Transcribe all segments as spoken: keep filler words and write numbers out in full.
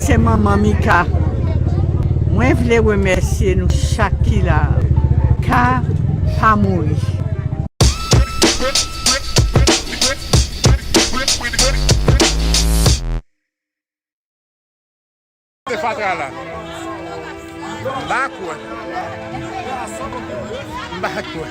Se manman Mika. Mwen vle remèsye nou chak ki la. Mika pa mouri. Se fatra la. M pa kwè. M pa kwè.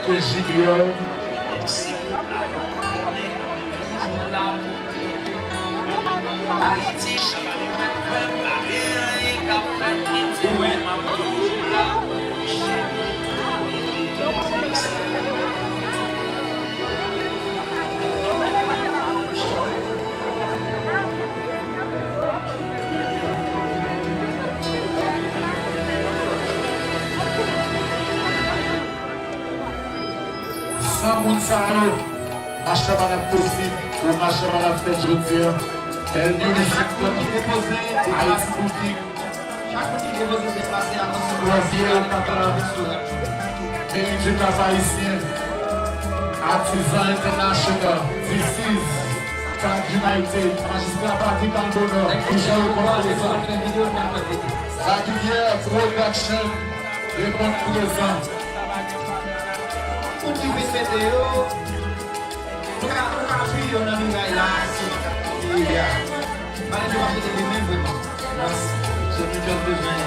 Maestro Junior. San moun sa yo, mach la pa t ap posib, pou mach la pa t ap fèt jodi a. Bèl mizik ki poze, Ayiti Boutik, Premye Papa, Meri di Kap Ayisyen, Artisan International, This is Kap United, Majistra Patrick Albonor, ki jan yo konpoze sa. Lagriyè Production, reponn prezan. Ou ki vin mete yo, nou ka, nou ka apiye yo nan miray la, si, si, ya. Malè yo pa mete demen vrèman. Nan, se nou jòb bezwen.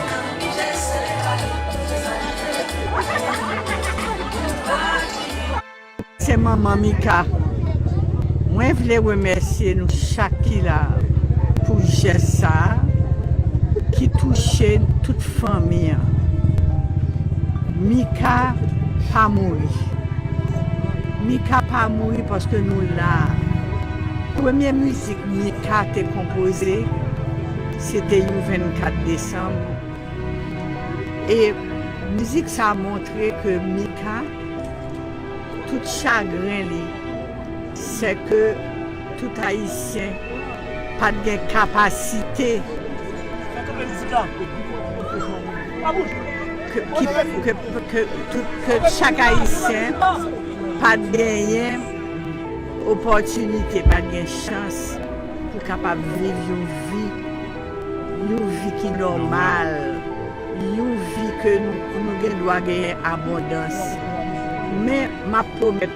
Se manman Mika. Mwen vle remèsye nou chak ki la pou jès sa a ki touche tout fanmi an. Mika pa mouri. Mika pa mouri paske nou la. Premye mizik Mika te konpoze, se te yon vennkat desanm. E mizik sa montre ke Mika, tout chagren li, se ke tout Ayisyen pa t gen kapasite ke, ki, ke, ke, tout, ke chak Ayisyen pa t genyen opòtinite, pa t gen chans pou kapab viv yon vi, yon vi ki nòmal, yon vi ke nou, nou gen dwa genyen abondans. Men, m ap pwomèt.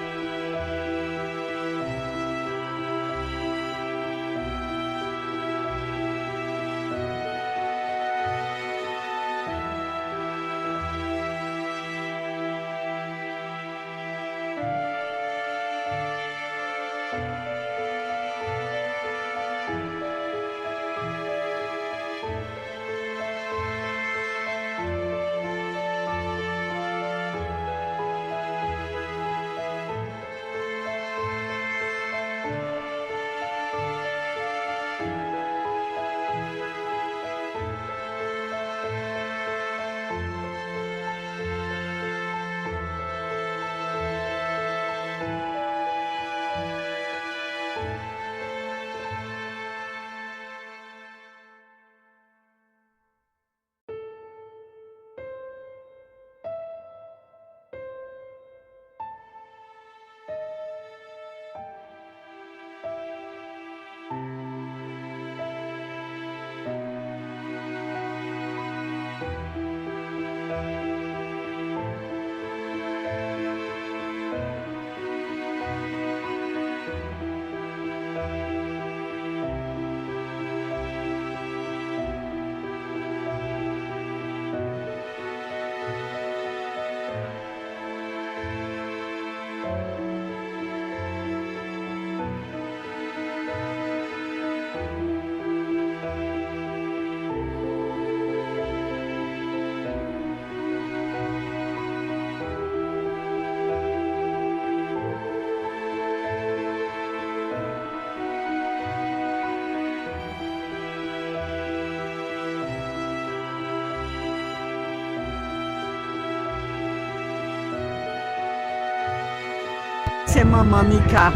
Manman Mika,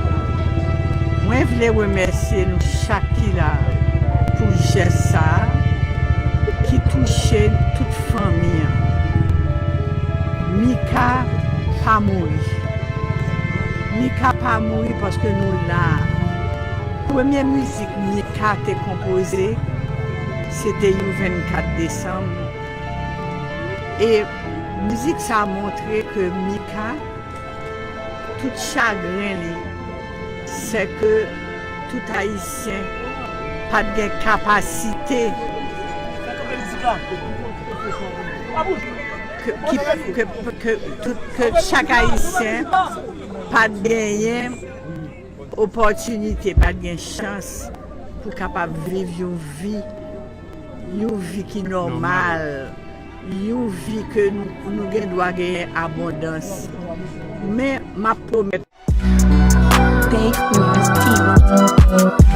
mwen vle remèsye nou chak ki la pou jès sa a ki touche tout fanmi an. Mika pa mouri. Mika pa mouri paske nou la. Premye mizik Mika te konpoze, se te yon vennkat desanm. E mizik sa a montre ke Mika, tout chagren li, se ke tout Ayisyen pa t gen kapasite ke, ki, ke, ke, tout, ke chak Ayisyen pa t genyen opòtinite, pa t gen chans pou kapab viv yon vi, yon vi ki nòmal, yon vi ke nou, nou gen dwa genyen abondans. Men, m ap pwomèt. Bake Mars T V.